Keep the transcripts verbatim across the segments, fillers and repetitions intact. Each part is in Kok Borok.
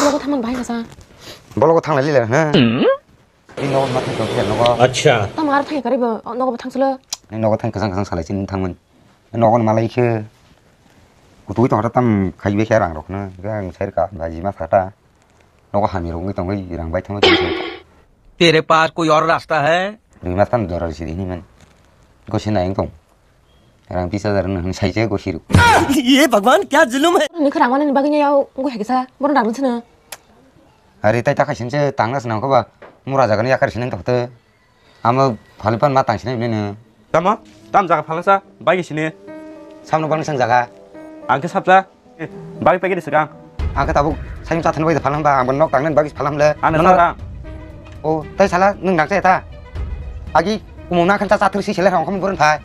Nogo thamani bahai kasa. Bologo thanglai lila, ha? Ni nogo ma thang tong khe nogo. Acha. Tamo aro thang karibo, nogo bo thang solo. Ni nogo thang kasang kasang salai sini thangman. Nogo ni malai khe. Kutui tong tam khai be khe rang rok na. Ga ang sai ka ba ji ma sata. Nogo hami rok ngi tong bai rang bai thang. तेरे पास कोई और रास्ता है? Rima tan dora si ni man. Ko sinai tong. Rang pisa dar nang sai je go siru. ये भगवान क्या जुल्म है। Ni khrang mani bagwi ya go heksa. Bono rang sene. Ari tai ta khasin se tangna snang ko ba. Mura jaga ni yakar sinang tokte. Amo phalipan ma tang sinai bini. Tamo, tam jaga phalangsa, bagi sini. Samno bang sang jaga. Ang ke sapsa. Bagi pagi di segang. Ang ke tabuk sayung chathan bai phalang ba, ang nok tangnan bagi phalam le. Ang na sara. O, tai sala nung nang ta. Agi, umung na khan cha cha thur si sele hong khom buran phai.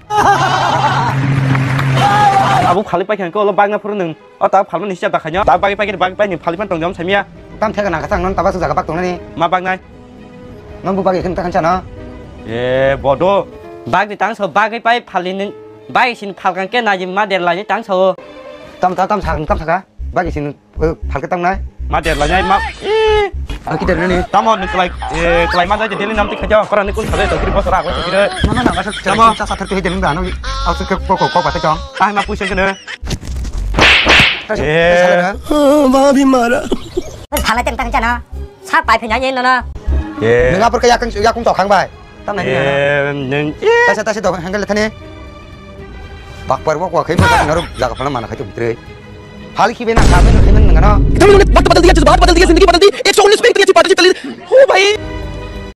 Abu khali pai khan ko lo bag na phuru nung. O ta phalma ni siya ta khainyo. Ta bagi pagi bagi pai ni phali pan tong jam samia. Tam thega nang kha sang non ta ba su jaga bak tong nani. Ma bag nai. Nang bu bagi khan ta khan cha no. E bodo. Bag ni tang so bagi pai phali ni. Bagi sin phal kan ke na ji ma der lai ni tang so. Tam ta tam sa tam sa ka. Bagi sin Phalke tang nai. Ma der la nai ma. Aki der nani. Tamo ni kelai, eh, kelai ma jai deli nam tik khaja. Kora ni kun sare to kiri bosora ko kiri. Mana na masa Tamo. Sa sa thar tu hidin da no. Au se ko ko ko pata chong. Ai ma puisen kene. Eh. Bha bhi mara. Phalai teng tang chana. Sa pai phina ye no na. Eh. Nang apor ka yakung yakung to khang bai. Tam nai nang. Eh, neng. Tase tase dok hanggal thani. Bak par bok wa khai ma naro jaga phala mana khai to bitre. Hal ki bena ka bena khai man nang no. इधर उन्होंने वक्त बदल दिया, जज्बात बदल दिए, जिंदगी बदल दी। एक सौ उन्नीस पे इतनी अच्छी पार्टनरशिप चली। ओ भाई।